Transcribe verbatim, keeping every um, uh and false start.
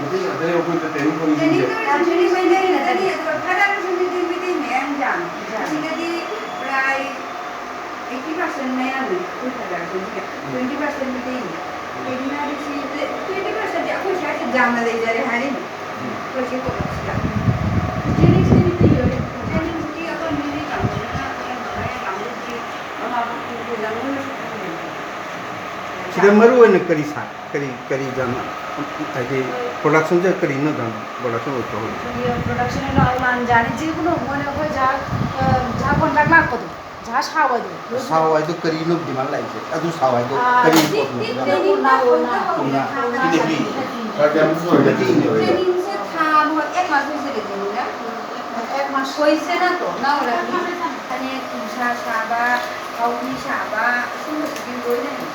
ꯑꯗꯩ ꯑꯩꯈꯣꯏꯗ training ꯐꯪꯉꯤꯁꯤꯡꯁꯦ꯫ Training ꯇꯧꯔꯤꯁꯤꯡꯗꯤ Meitei ꯅꯠꯇꯅꯤ, ꯑꯗꯨꯒ ꯐꯥꯗꯔꯁꯨ ꯃꯩꯇꯩ, ꯃꯩꯇꯩ ꯃꯌꯥꯝ ꯌꯥꯝꯃꯤ꯫ ꯑꯁꯤꯗꯗꯤ ꯄ꯭ꯔꯥꯏ eighty percent ꯃꯌꯥꯝꯅꯤ ꯑꯩꯈꯣꯏ ꯐꯥꯗꯔꯁꯤꯡꯁꯦ꯫ Twenty percent ꯃꯩꯇꯩꯅꯤ꯫ ꯀꯩꯒꯤꯅꯣ ꯍꯥꯏꯗꯤ ꯁꯤ twenty percent ꯗꯤ ꯑꯩꯈꯣꯏ ꯁ꯭ꯋꯥꯏꯁꯦ ꯌꯥꯝꯅ ꯂꯩꯖꯔꯦ ꯍꯥꯏꯔꯤꯅꯤ꯫ ꯑꯩꯈꯣꯏ ꯁꯤ ꯄꯨꯂꯞꯁꯤꯗ꯫ Training ꯁꯤꯗꯤ ꯃꯩꯇꯩ ꯑꯣꯏꯔꯦ꯫ Training ꯁꯤꯗꯤ ꯑꯩꯈꯣꯏ ꯃꯩꯇꯩ ꯀꯥꯡꯕꯨꯅ, ꯑꯩꯈꯣꯏ ꯃꯩꯇꯩ ꯀꯥꯡꯕꯨꯒꯤ ꯃꯃꯥ ꯃꯄꯥ ꯂꯣꯏꯅꯃꯛꯁꯨ ꯈꯪꯗꯦ꯫ ꯁꯤꯗ ꯃꯔꯨ ꯑꯣꯏꯅ ꯀꯔꯤ ꯁꯥꯏ? ꯀꯔꯤ, ꯀꯔꯤ ꯖꯥꯠꯅ? ꯍꯥꯏꯗꯤ production ꯁꯦ ꯀꯔꯤꯅꯣ ꯖꯥꯠꯅꯣ? Production ꯑꯣꯏꯊꯣꯛꯍꯜꯂꯤꯁꯦ꯫ ꯑꯩꯈꯣꯏꯒꯤ production ꯍꯥꯏꯅ ꯑꯜꯃꯥꯟ ꯖꯥꯠꯅꯤ, ꯖꯤꯕꯨꯅꯣ ꯃꯣꯏꯅ ꯑꯩꯈꯣꯏ ꯖꯥꯠ, ꯑ, ꯖꯥꯠ contract ꯂꯥꯛꯄꯗꯣ, ꯖꯥꯠ ꯁꯥꯎ ꯍꯥꯏꯗꯣ꯫ ꯁꯥꯎ ꯍꯥꯏꯗꯣ ꯀꯔꯤꯅꯣ demand ꯂꯥꯛꯏꯁꯦ? ꯑꯗꯨ ꯁꯥꯎ ꯍꯥꯏꯗꯣ ꯑꯥ, ꯀꯔꯤ ꯄꯣꯠꯅꯣ? ꯀꯣꯟꯅ, ꯀꯣꯟꯅ, ꯀꯣꯟꯅ꯫ ꯀꯣꯟꯅ꯫ ꯀꯣꯟꯅ꯫ ꯁꯤꯗꯒꯤ ꯈꯔ ꯌꯥꯝ ꯁꯣꯏꯕ ꯊꯤꯅꯦꯕ꯫ Training ꯁꯦ ꯊꯥ ꯑꯃꯈꯛ advance ꯑꯣꯏꯖꯔꯦꯗꯅ꯫ Advance꯫ ꯍꯣꯏ, ꯁꯦ ꯅꯠꯇ꯭ꯔꯣ? ꯅꯥꯎꯔꯝꯅꯤ꯫ ꯐꯅꯦꯛ, ꯐꯤꯁꯥ ꯁꯥꯕ, ꯐꯥꯎꯕꯤ ꯁꯥꯕ, ꯑꯁꯨꯝꯕꯁꯤꯗꯤ ꯂꯣꯏꯅ ꯍꯩ꯫